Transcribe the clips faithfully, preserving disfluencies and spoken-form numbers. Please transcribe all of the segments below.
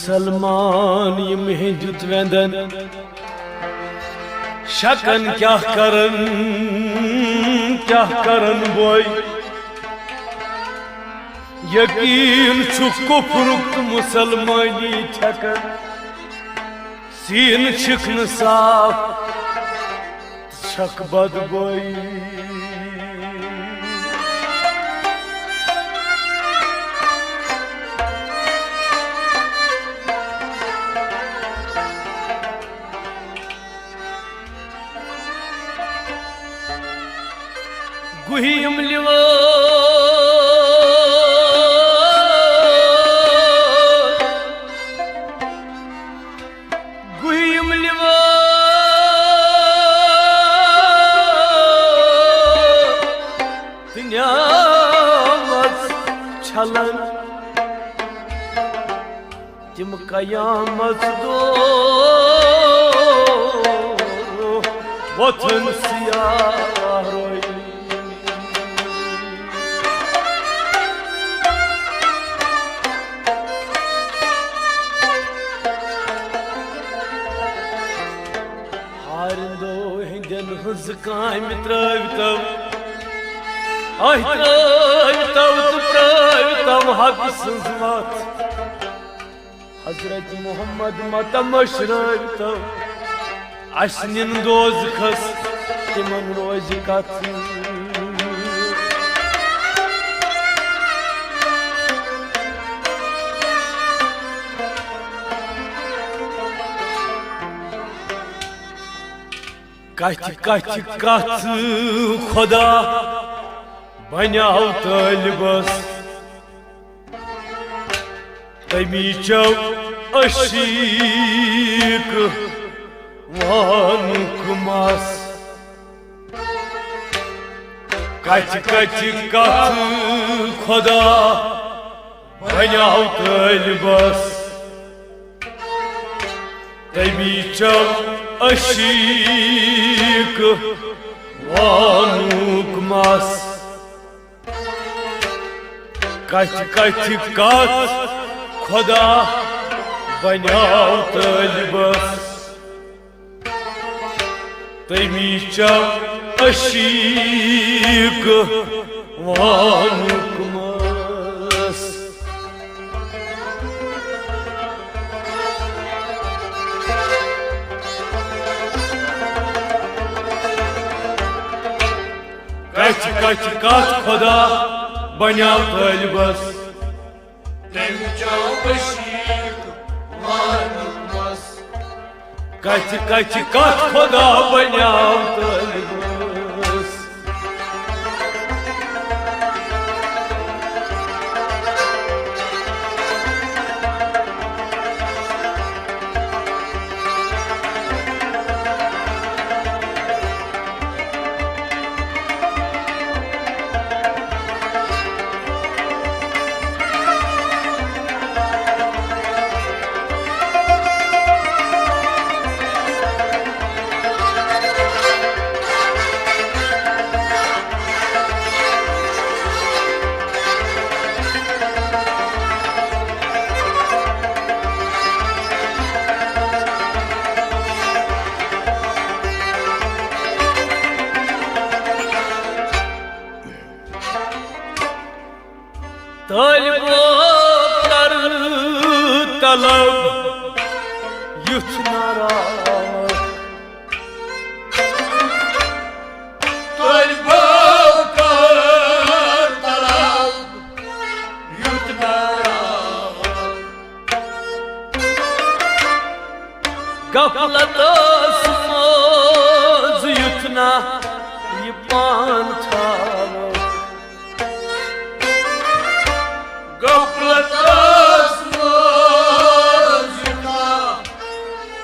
مسلمان یِم ہیٚنٛدیُت وٮ۪نٛدن، شکن کیٛاہ کرن، کیٛاہ کرن بوے؟ یقیٖن چھُ کُفرُک تہٕ مُسلمٲنی چھکن، سیٖنہٕ چھِکھ نہٕ صاف، چھکھ بدبٲیی۔ گُہِم لِوٲے، گُہِم لِوٲے تہٕ نعمت چھلن۔ تِم قیامت دۄہ وۄتھن سیاہ روی۔ ہارندو ہٕنٛدٮ۪ن ہٕنٛز کامہِ ترٲوتو، أہۍ ترٲوتو تہٕ پرٲوتو حق سٕنٛز وتھ۔ حضرت محمد متمشرٲوۍ تہٕ اسہِ نِن دوزخس تِمن روزِ کتھ۔ کتھِ کتھِ کتھ خدا بنیاو طٲلبس۔ تٔمی چو عشیق وانُک مس۔ کتھِ کتھِ کتھ خدا بنیاو طٲلبس۔ تٔمی چو عشیق وانُک مس۔ کتھِ کتھِ کتھ خدا بنیاو طٲلبس۔ تٔمی چو عشیق وانُک مس۔ کتھِ کتھِ کتھ خدا بنیاو طٲلبس۔ تٔمۍ چو عشیق وانُک مس۔ کتھِ کتھِ کتھ خدا بنیاو طٲلبس۔ طٲلبو کر طلب یُتھ نارا۔ طٲلبو کر طلب یُتھ نارا۔ غفلتس منٛز یُتھ نہ یہِ پان تھاوو۔ غفلتس منٛز یُتھ نہ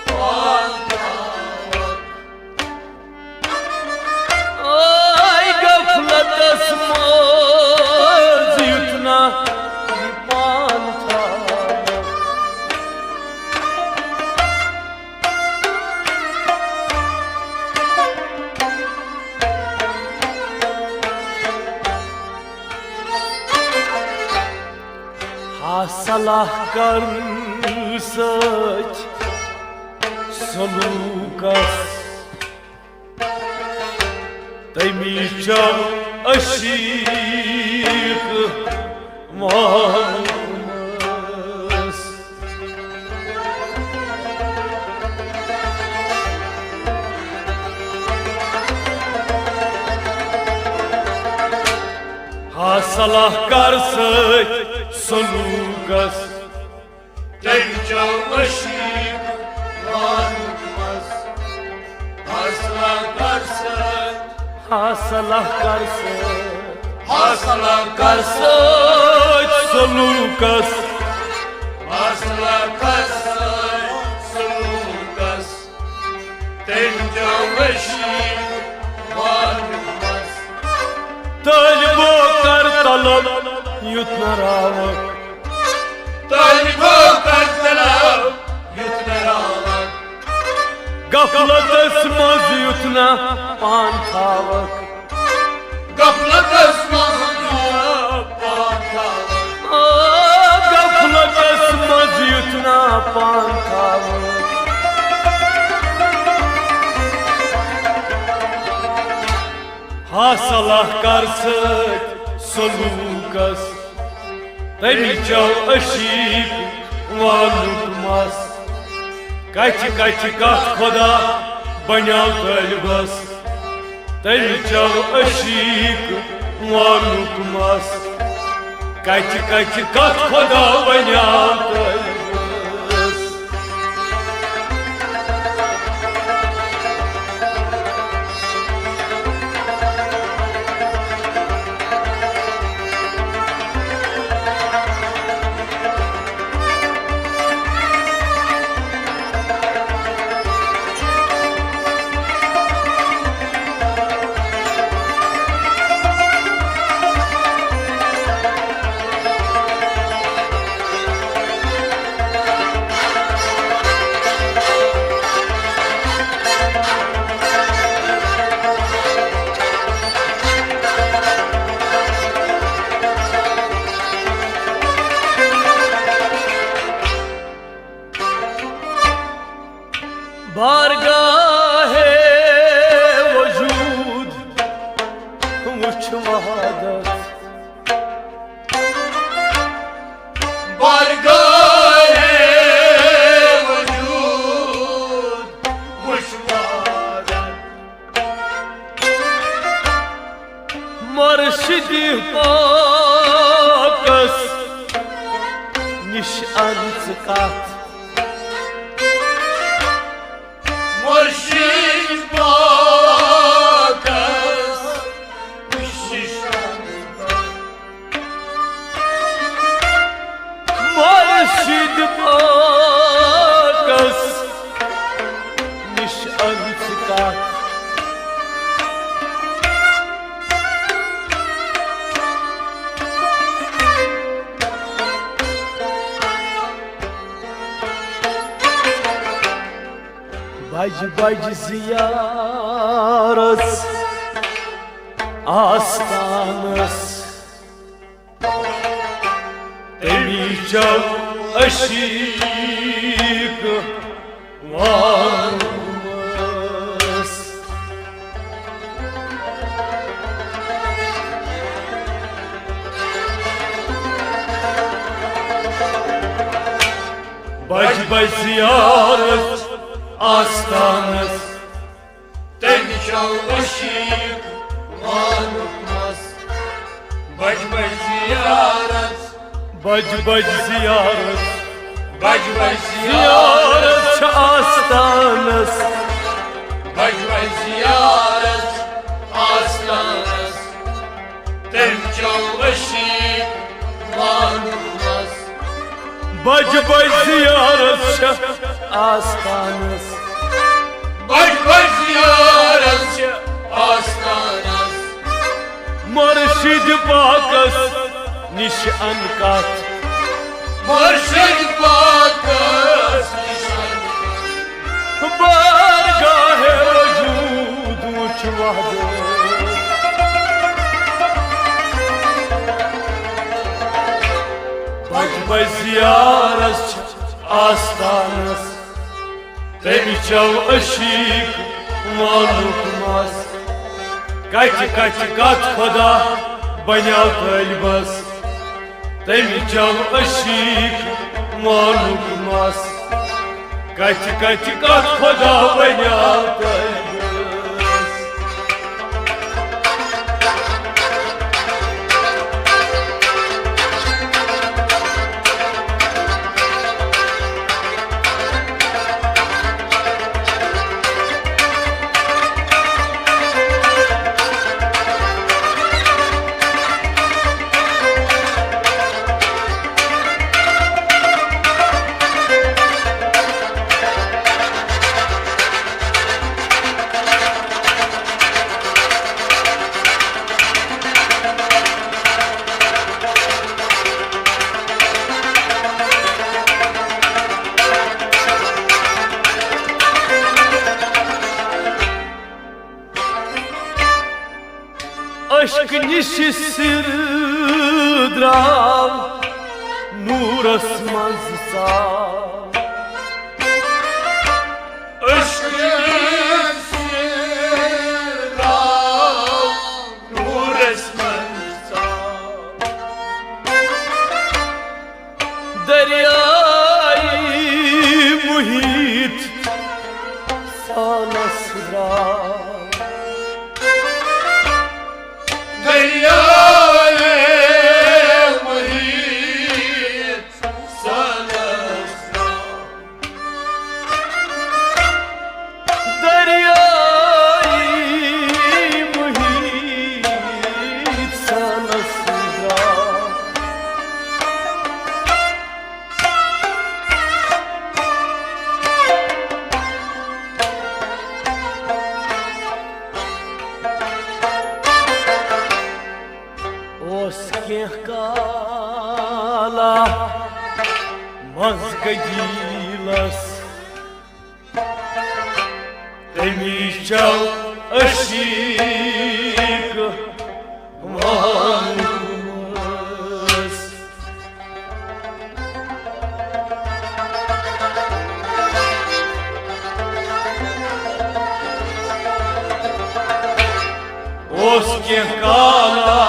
پان تھاوو۔ آے غفلتس منٛز یُتھ نہ یہِ پان تھاوو۔ ہا صلاح کر سۭتۍ سلوٗکس، تٔمی چو عشیٖق وانمس۔ ہا صلاح کر سۭتۍ سلوٗکس، تٔمۍ چو عشیٖق وانمس۔ ہا صلاح کر سۭتۍ، ہا صلاح کر سۭتۍ، ہا صلاح کر سۭتۍ سلوٗکس، ہا صلاح کر سۭتۍ سلوٗکس، تٔمۍ چو عشیٖق وانمس۔ طٲلبو کر طلب یُتھ نہ راوکھ، طٲلبو کر طلب یُتھ نہ راوکھ، غفلتس منٛز یُتھ نہ پان تھاوکھ۔ غفلتس منٛز یُتھ نہ پان تھاوکھ۔ آ، غفلتس منٛز یُتھ نہ پان تھاوکھ۔ ہا صلاح کر سۭتۍ سلوٗکس، تٔمی چو عشیٖق وانُک مس۔ کتھِ کتھِ کتھ خدا بنیو طٲلبس، تٔمۍ چو عشیٖق وانُک مس۔ کتھِ کتھِ کتھ خدا بنیو طٲلبس۔ بارگاہ وجود وچھ وحدت، بارگاہ وجود وچھ وحدت۔ مرشد پاکس نش ان ژٕ کتھ۔ مرشد پاکس نش ان ژٕ کتھ۔ مرشد پاکس نش ان ژٕ کتھ۔ بج بج زیارس آستانس، تٔمی چو عشیٖق وانمس۔ بج بج زیارت آستانس، تٔمۍ چو عشیٖق وانُک مس۔ بج بج زیارت، بج بج زیارت، بج بج زیارت زیارت چھِ آستانس۔ بج بج زیارت آستانس، تٔمۍ چو عشیٖق وانُک مس۔ بج بج زیارت چھِ آستانس۔ بج بج زیارت چھِ آستانس۔ مرشد پاکس نش ان کتھ۔ مرشد پاکس نش ان کتھ۔ بارگاہ وجود وچھ وحدت۔ بج بج زیارت چھِ آستانس۔ تٔمۍ چو عشیق وانُک مس۔ کتہِ کتہِ کتھ خدا بنیاو طٲلبس۔ تٔمۍ چو عشیق وانُک مس۔ کتہِ کتہِ کتھ خدا بنیاو طٲلبس۔ عشق نِش سِر درٛاو نوٗرس منٛز ژاو۔ عشق نِش سِر درٛاو نوٗرس منٛز ژاو۔ دریائے محیط سالس درٛاو۔ دریائے محیط سالس درٛاو۔ دریائے محیط سالس درٛاو۔ اوس کینٛہہ کالا منٛز قدیلس، تٔمی چو عشیق وانُس۔ اوس کینٛہہ کالا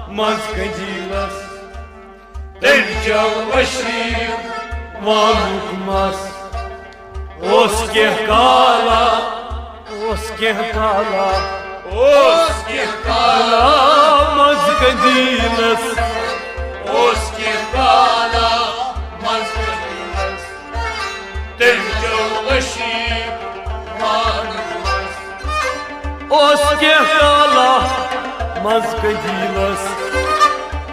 منٛز قدیلس، تٔمۍ چو عشیق وانُک مس۔ اوس کینٛہہ کالا، اوس کینٛہہ کالا، اوس کینٛہہ کالا منٛز قدیلس۔ اوس کینٛہہ کالا منٛز قدیلس۔ تٔمۍ چو عشیق وانُک مس۔ اوس کینٛہہ کالا منٛز قدیلس۔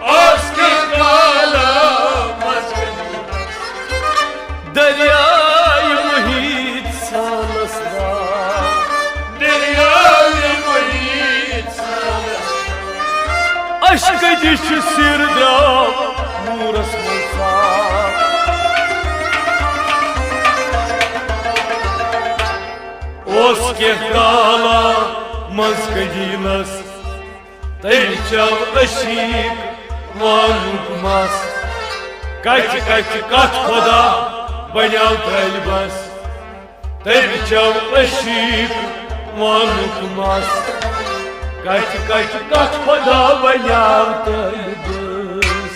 اوس کینٛہہ کالا منٛز قدیلس۔ دریائے محیط سالس درٛاو۔ دریائے محیط سالس۔ عشقٕچ سِر درٛاو نوٗرس منٛز ژاو۔ اوس کینٛہہ کالا منٛز قدیلس، تٔمۍ چو عشیق وانُک مس۔ کتہِ کتہِ کتھ خدا بنیاو طٲلبس، تٔمۍ چو عشیق وانُک مس۔ کتہِ کتہِ کتھ خدا بنیاو طٲلبس۔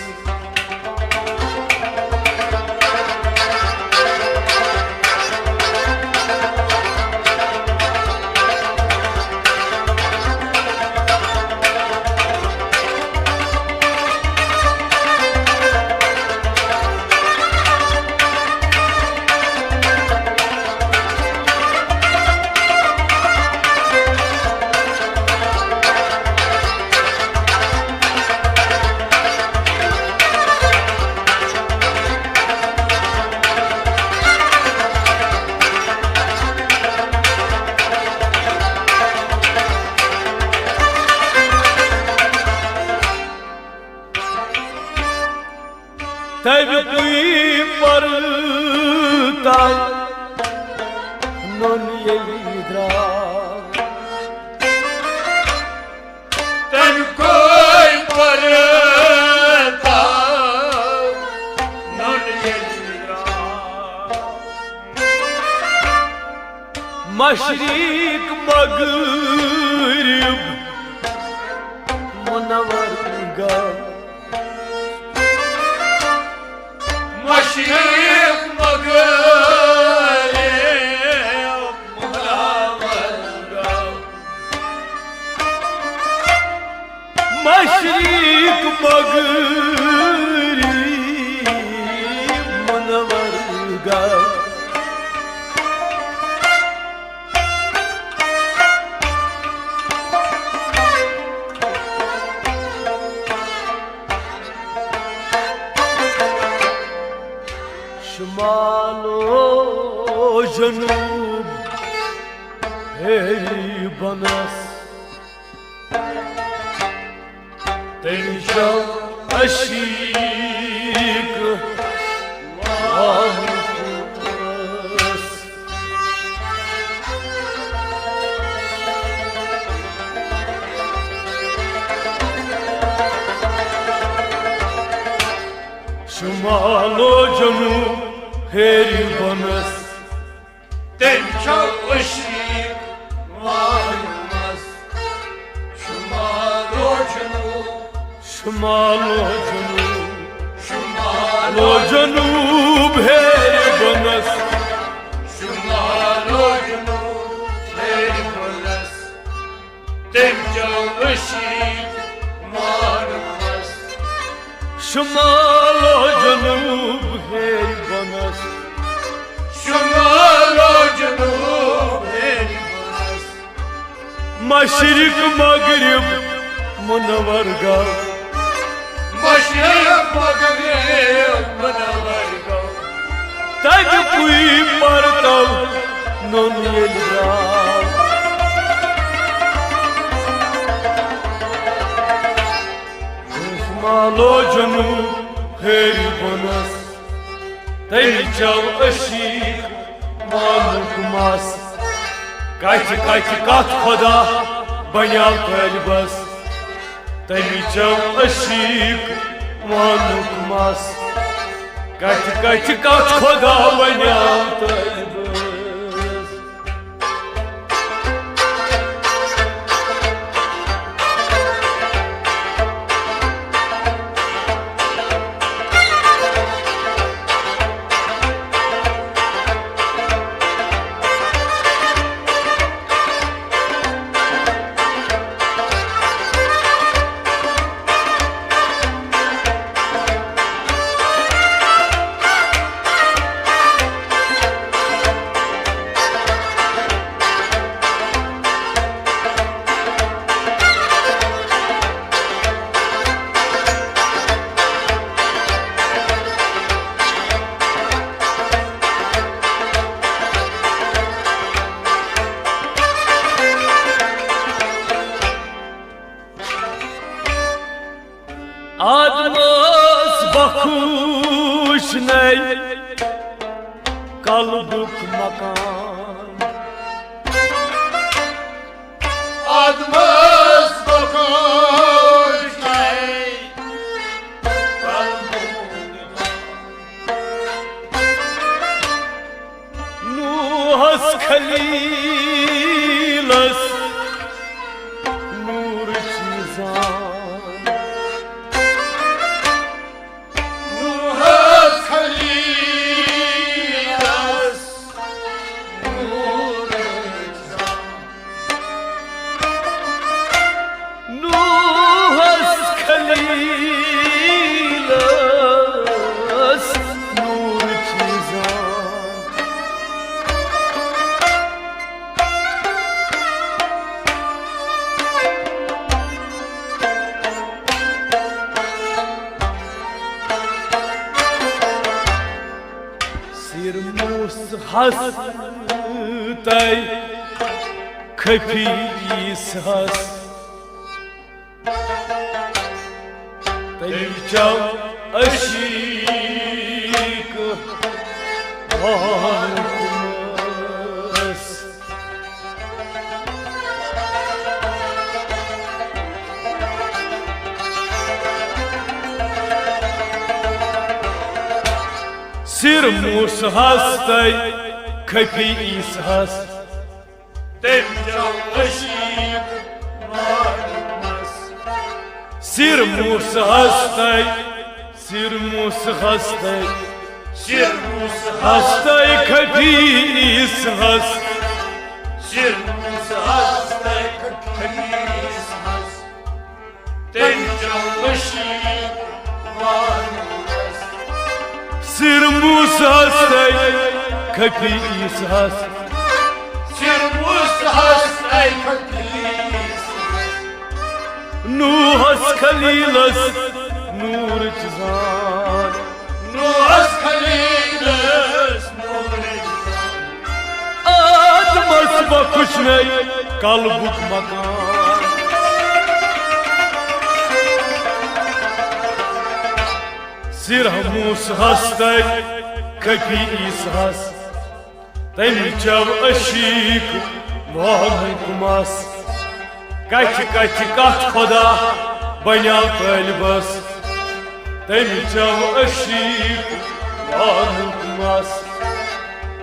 تَمیُکُے پردٕ تَل نوٚن ییٚلہِ درٛاو۔ تَمیُکُے پردٕ تَل نوٚن ییٚلہِ درٛاو۔ مشرق مغرب منور گاو۔ مشرق مغرب منور گاو۔ مشرق مغرب منور گاو۔ شمال و جنوب ہیری بنس۔ تیٚلہِ چھو عشیٖق مانٛگُس۔ شمال و جنوب ہیٚرِ بۄنَس۔ تیٚلہِ چھو عشیٖق مانٛگُس۔ شمال و جنوب۔ شمال و جنوب۔ شمال و جنوب ہیٚرِ بۄنَس۔ شمال و جنوب ہیٚرِ بۄنَس۔ تیٚلہِ چھو عشیٖق مانٛگُس۔ شمال و جنوب ہیٚرِ بۄنَس۔ شمال و جنوب ہیٚرِ بۄنَس۔ مشرق مغرب منور گاو۔ مشرق مغرب منور گاو۔ تَتہِ پُے پرتو نوٚن ییٚلہِ درٛاو۔ شمال و جنوب ہیٚرِ بۄنَس۔ تیٚلہِ چھو عشیٖق مانُک مَس۔ کتھِ کتھِ کتھ خدا بنیٛاو طٲلبس۔ تیٚلہِ چھو عشیٖق مانُک مَس۔ کتھِ کتھِ کتھ خدا بنیٛاو طٲلبس۔ آدمس بخوش نَے قلبُک مکان۔ آدمس بخوش نَے قلبُک نوحس خلیلس نور چیزان۔ نوحس خلیلس نور چیزان۔ نوحس خلیلس نور چیزان۔ سِر موسہس تَے کھپی عیسہس۔ تیٚلہِ چھو عشیٖق مانٛگُس۔ سِر موسہس تَے کھپی عیسہس۔ تٔمۍ چو عشیٖق وانُک مَس۔ سِر موٗسہَس تَے، سِر موٗسہَس تَے، سِر موٗسہَس ہَس تَے خبیٖث ہَس۔ سِر موٗسہَس تَے خبیٖث ہَس۔ تٔمۍ چو عشیٖق وانُک مَس۔ سِر موٗسہَس تَے خبیٖث ہَس۔ سِر موٗسہَس تَے خبیٖث ہَس۔ نوحس خلیلس نوٗرٕچ زان۔ نوحس خلیلس نوٗرٕچ زان۔ آدمس بخشنے قلبُک مکان۔ سِر موٗسہَس تَے خبیٖث ہَس۔ تٔمۍ چو عشیٖق وانُک مَس۔ کتھِ کتھِ کتھ خدا بنیو طٲلبس۔ تٔمۍ چو عشیٖق وانُک مَس۔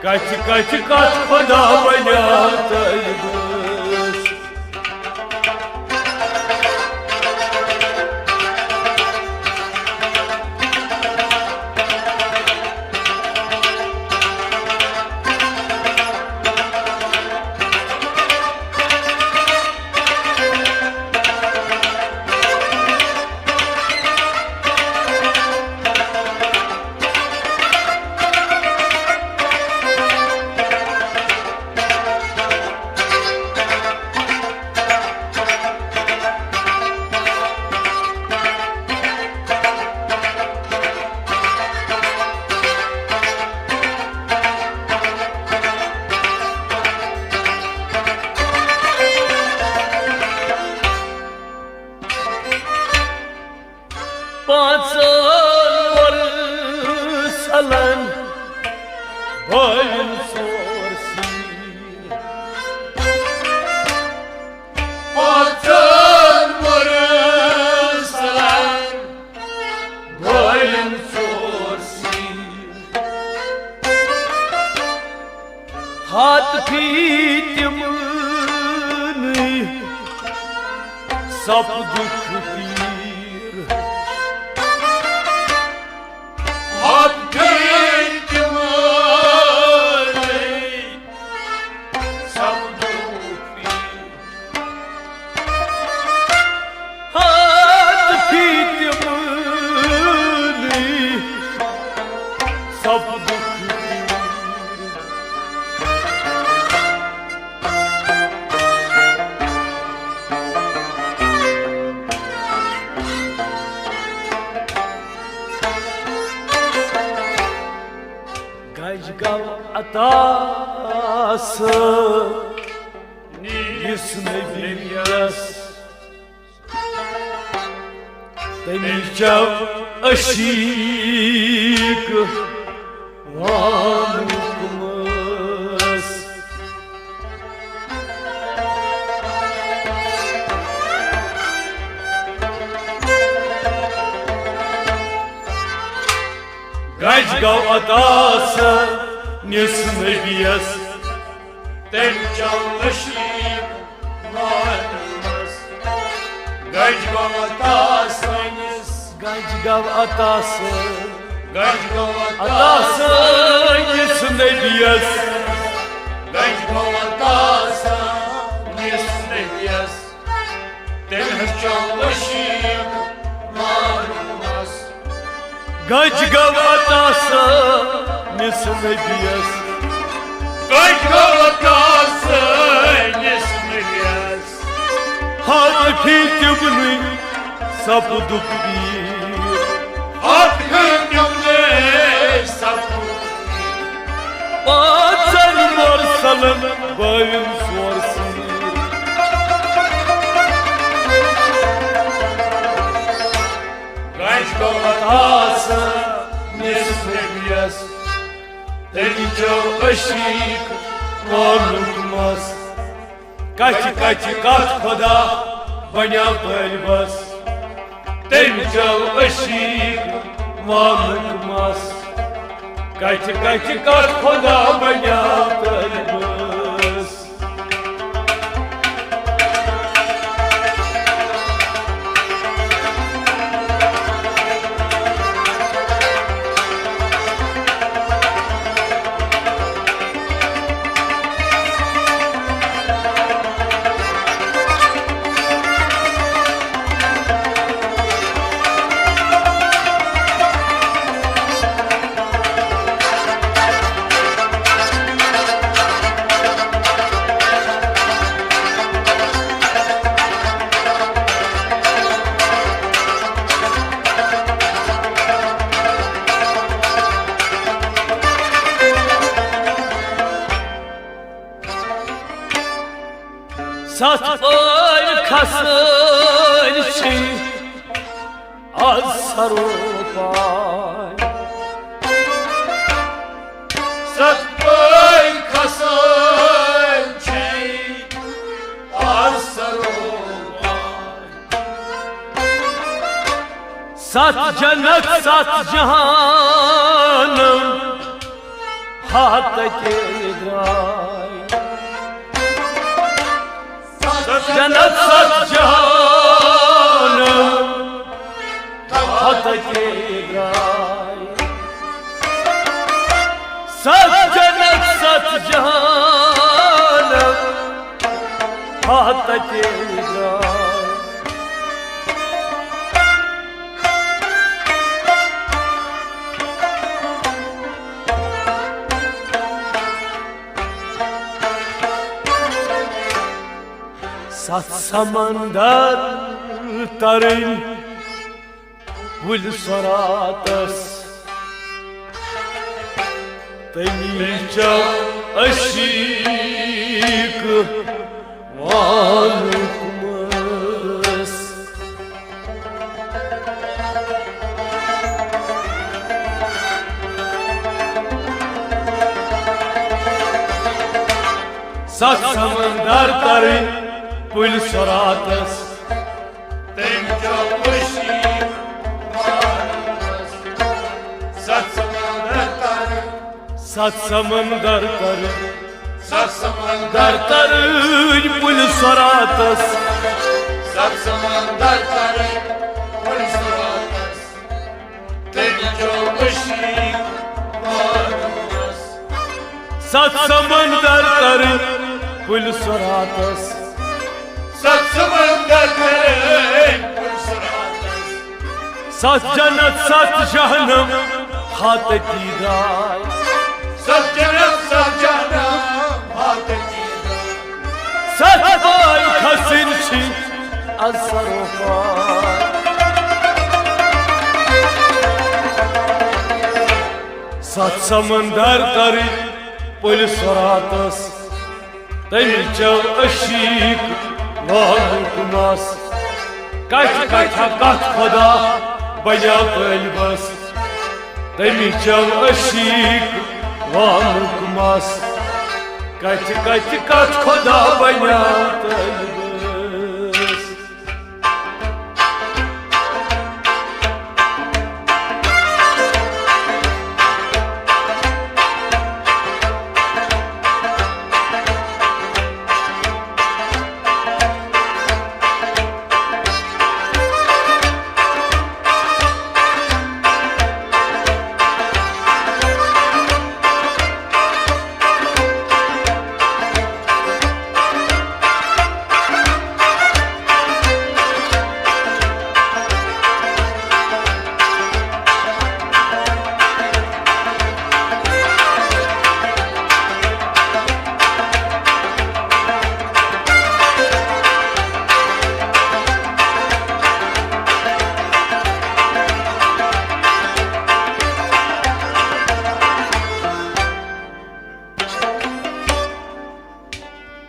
کتھِ کتھِ کتھ خدا بنیو طٲلبس۔ پانٛژن مرسلن بٲوِن ژور سیٖر۔ پانٛژن مرسلن بٲوِن ژور سیٖر۔ ہتھ فیٖتہِ مٲنٕے سپدُکھ پیٖر۔ ہتھ فیٖتہِ مٲنٕے سپدُکھ پیٖر۔ ہتھ فیٖتہِ مٲنٕے سپدُکھ پیٖر۔ گجہِ گو عطا سُہ نِس نبیَس۔ تٔمِس چھَو عشیٖق وانُک مَس۔ گجہِ گو عطا سُہ نِس نبیَس۔ تٔمۍ چو عشیٖق وانُک مَس۔ گجہِ گو عطا سُہ نِس۔ گجہِ گو عطا سُہ۔ گجہِ گو عطا عطا سُہ۔ سُہ نِس نبیَس۔ گجہِ گو عطا سُہ نِس نبیَس۔ تٔمۍ چو عشیٖق وانُک مَس۔ گجہِ گو عطا سُہ نِس نبیَس۔ گجہِ گو عطا سُہ نِس نبیَس۔ ہتھ فیٖتہِ مٲنٕے سپدُکھ پیٖر۔ ہتھ فیٖتہِ مٲنٕے سپدُکھ پیٖر۔ پانٛژن مرسلن بٲوِن ژور سیٖر۔ گجہِ گو عطا سُہ نِس نبیَس۔ تٔمۍ چو عشیٖق وانُک مَس۔ کتھِ کتھِ کتھ خدا بنیو طٲلبَس۔ تٔمۍ چو عشیٖق وانُک مَس۔ کتھِ کتھِ کتھ خدا بنیو طٲلبَس۔ ستھ پٲے کھسٲنۍ چھِ از سروپاے۔ ستھ پٲے کھسٲنۍ چھِ از سروپاے۔ ستھ جنت ستھ جہانم ہاتھ کے درٛاے۔ ستھ جنت ستھ جہانم ہاتھ کے درٛاے۔ ستھ جنت ستھ جہانم ہاتھ کے درٛاے۔ ستھ سمندر ترٕنۍ پُلۍ صراطس، تٔمی چو عشیق وانُک مس۔ ستھ سمندر ترٕنۍ پُلۍ صراطس، تٔمۍ چو عشیق وانُک مس۔ ستھ سمندر ترٕنۍ ستھ سمندر ترٕنۍ، ستھ سمندر ترٕنۍ پُلۍ صراطس۔ ستھ سمندر ترٕنۍ پُلۍ صراطس، تٔمۍ چو عشیق وانُک مس۔ ستھ سمندر ترٕنۍ پُلۍ صراطس۔ ستھ سمندر ترٕنۍ پُلۍ صراطس۔ ستھ جنت ستھ جہنم ہاتھ کی درٛاے۔ ستھ جنت ستھ جہنم ہاتھ کی درٛاے۔ ستھ پٲے کھسٕنۍ چھِ از سروپاے۔ ستھ سمندر ترٕنۍ پُلۍ صراطس، تٔمۍ چو عشیق وانُک مس۔ کتھِ کتھِ کتھ خدا بنیو طٲلبس، تٔمۍ چو عشیق وانُک مس۔ کتھِ کتھِ کتھ خدا بنیو طٲلبس۔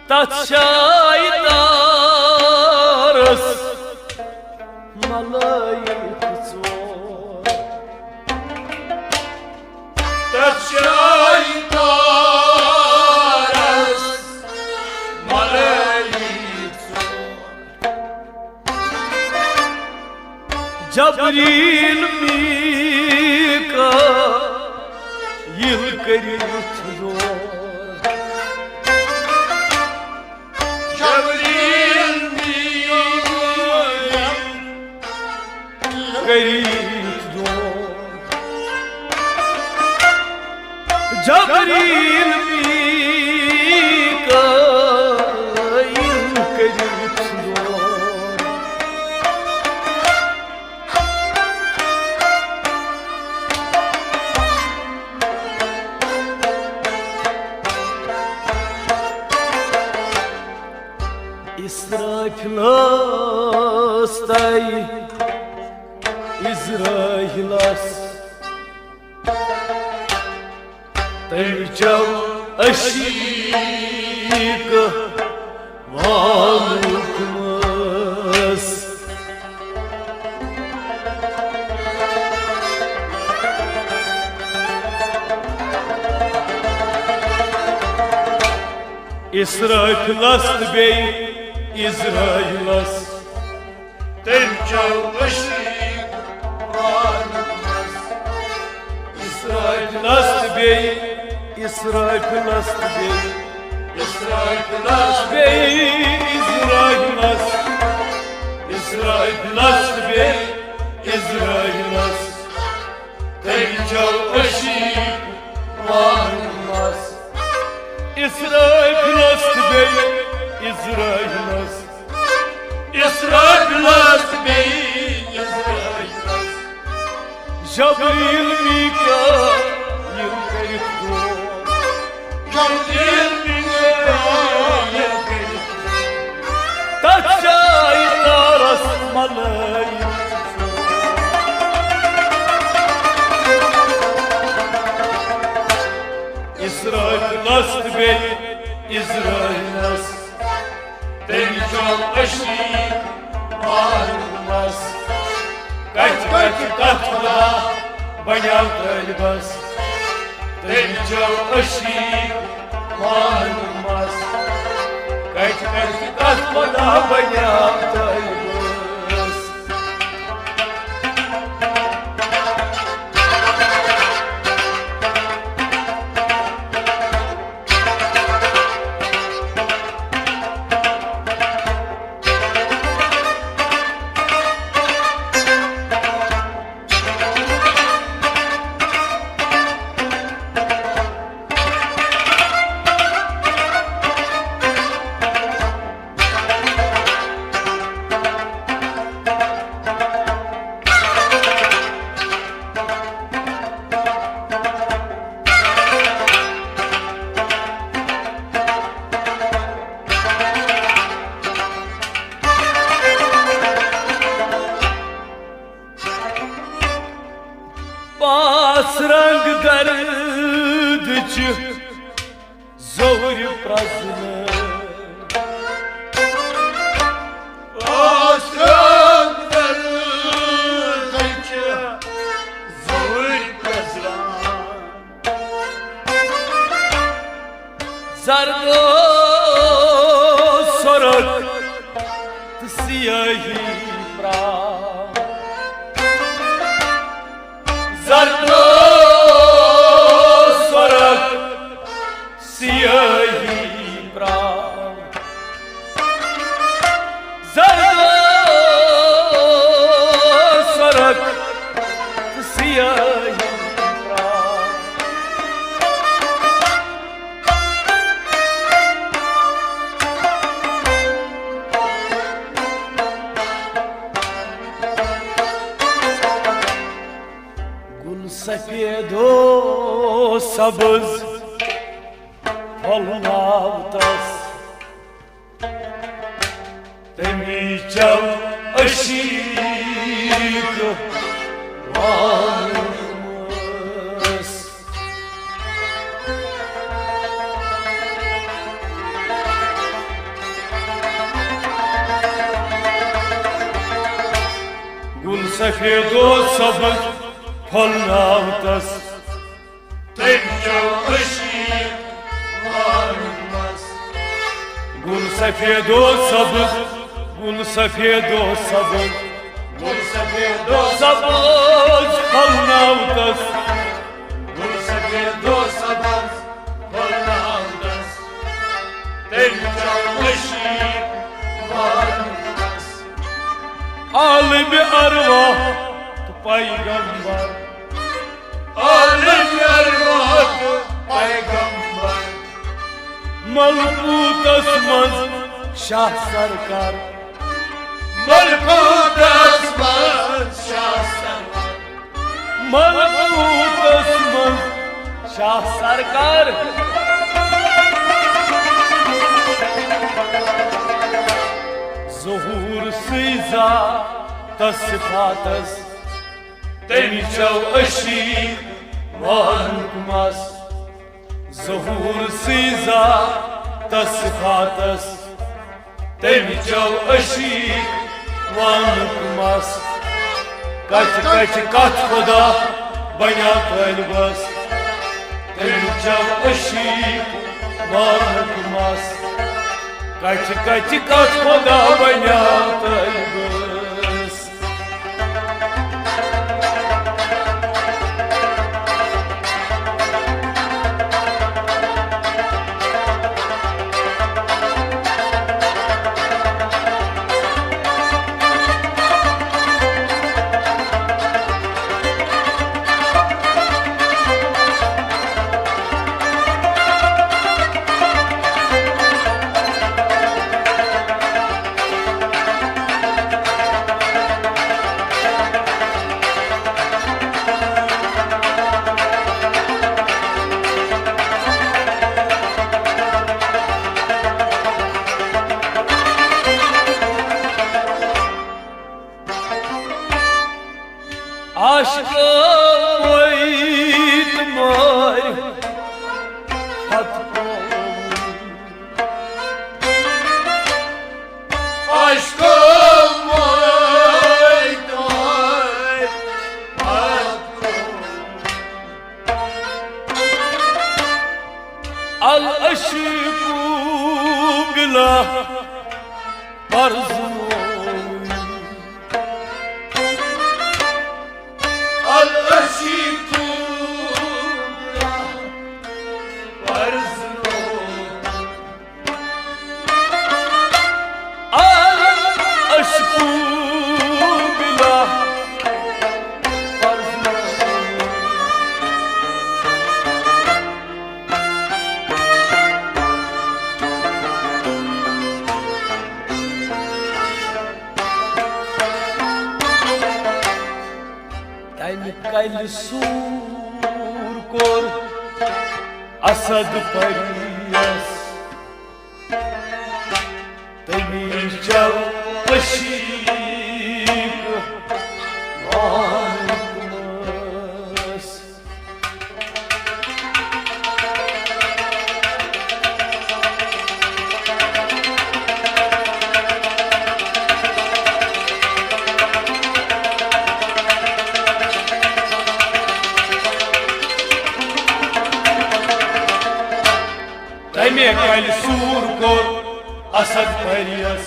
تتھ شاہی تارس ملٲیِتھ ژور۔ تتھ شاہی تارس ملٲیِتھ ژور۔ جبریل میکایل کٔرِتھ زور۔ جبریل میکایل کٔرِتھ زور۔ جبریل میکایل کٔرِتھ زور۔ اسرافیلس تہٕ عزرائیلس، تٔمۍ چو عشیق وان۔ اسرافیلس تہٕ بیٚیہِ عزرائیلس۔ تٔمۍ چو عشیٖق وانَس۔ اسرافیلس تہٕ بیٚیہِ، اسرافیلس تہٕ بیٚیہِ، اسرافیلس بیٚیہِ عزرائیلس۔ اسرافیلس تہٕ بیٚیہِ عزرائیلس۔ تٔمۍ چو عشیٖق وانَس۔ اسرافیلس تہٕ بیٚیہِ عزرائیلس۔ اسرافیلس تہٕ بیٚیہِ عزرائیلس۔ جبریل میکائیل کٔرِتھ گوٚو۔ جبریل میکائیل کٔرِتھ گوٚو۔ تتھ جایہِ تارس ملٲیِتھ۔ اسرافیلس تہٕ بیٚیہِ عزرائیلس۔ تٔمۍ چو عشیٖق وانَس۔ کتھِ کتھِ کتھ خدا بنیو طٲلبس۔ تٔمۍ چو عشیٖق وانَس۔ کتھِ کتھِ کتھ خدا بنیو طٲلبس۔ پاس رنگ دردٕچ زہرِ پرٛزنٲو۔ پاس رنگ دردٕچ زہرِ پرٛزنٲو۔ زردو سرخ تہٕ سیاہی پرٛاو۔ زردو سرخ سیاہی پرٛاو۔ زردو سرخ تہٕ سیاہی پرٛاو۔ گُل سفید و سبز پھۄلناو تس۔ تٔمی چو عشیٖق وانَس۔ گُل سفید و سبز پھۄلناو تس۔ تٔمۍ چو عشیٖق وانَس۔ گُل سفید و سبز، گُل سفید و سبز، گُل سفید و سبز پھۄلناو تس۔ گُل سفید و سبز پھۄلناو تس۔ تٔمۍ چو عشیٖق وانَس۔ عالم ارواح تہٕ پیغمبر۔ عالم ارواح تہٕ پیغمبر۔ ملکوتس منٛز شاہ سرکار۔ ملکوتس منٛز شاہ سرکار۔ ملکوتس منٛز شاہ سرکار۔ ظہور سٕے ذاتس صفاتس۔ تٔمۍ چو عشیٖق وانُک مَس۔ ظہور سٕے ذاتس صفاتس۔ تٔمۍ چو عشیٖق وانُک مَس۔ کتھِ کتھِ کتھ خدا بنیو طٲلبس۔ تٔمۍ چو عشیٖق مانُک مَس۔ کَتھِ کَتھِ کَتھ خۄدا بَنیٛاو طٲلبَس۔ عاشقو وٲتۍ مٲرۍ پتہٕ کُن۔ عاشقو وٲتۍ مٲرۍ پتہٕ کُن۔ العشق بلا پرزنووُن۔ العشق بلا پرزنووُن۔ العشق بلا پرزنووُن۔ تمہِ کلہِ سوٗر کوٚر اسد پریَس۔ تٔمی چو عشیق مانُک مَس۔ تمہِ کلہِ سوٗر کوٚر اسد پریَس۔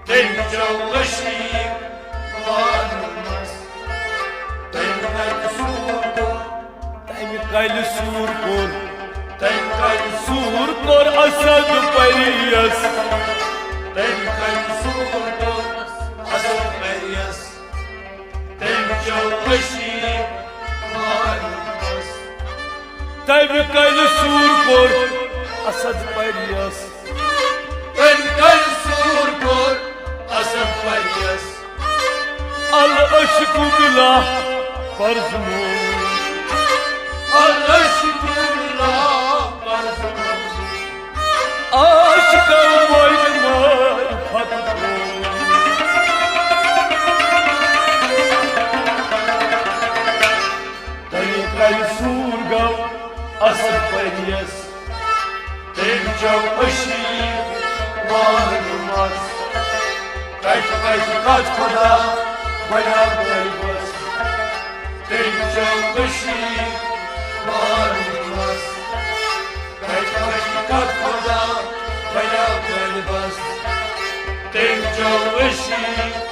تٔمۍ چو عشیق مانُک مَس۔ تٔمۍ کلہِ سوٗر کوٚر۔ تمہِ کلہِ سوٗر کوٚر۔ تمہِ کلہِ سوٗر کوٚر اسد پریَس۔ تمہِ کلہِ سوٗر کوٚر اسد پریَس۔ تٔمۍ چو عشیق مانُک مَس۔ تمہِ کلہِ سوٗر کوٚر اسد پریَس۔ تٔمۍ کلہِ سوٗر کوٚر اسد پریَس۔ العشق بلا پرزنووُن۔ العشق بلا پرزنووُن۔ عاشقو وٲتۍ مٲرۍ پتہٕ کُن۔ تمہِ کلہِ سوٗر گوٚو اسد پریَس۔ تٔمۍ چو عشیق مانُک مَس۔ کتھِ کتھِ کتھ خۄدا بنیٛاو طٲلبَس۔ تٔمۍ چو عشیق مانُک مَس۔ کتھِ کتھِ کتھ خۄدا بنیٛاو طٲلبَس۔ تٔمۍ چو عشیق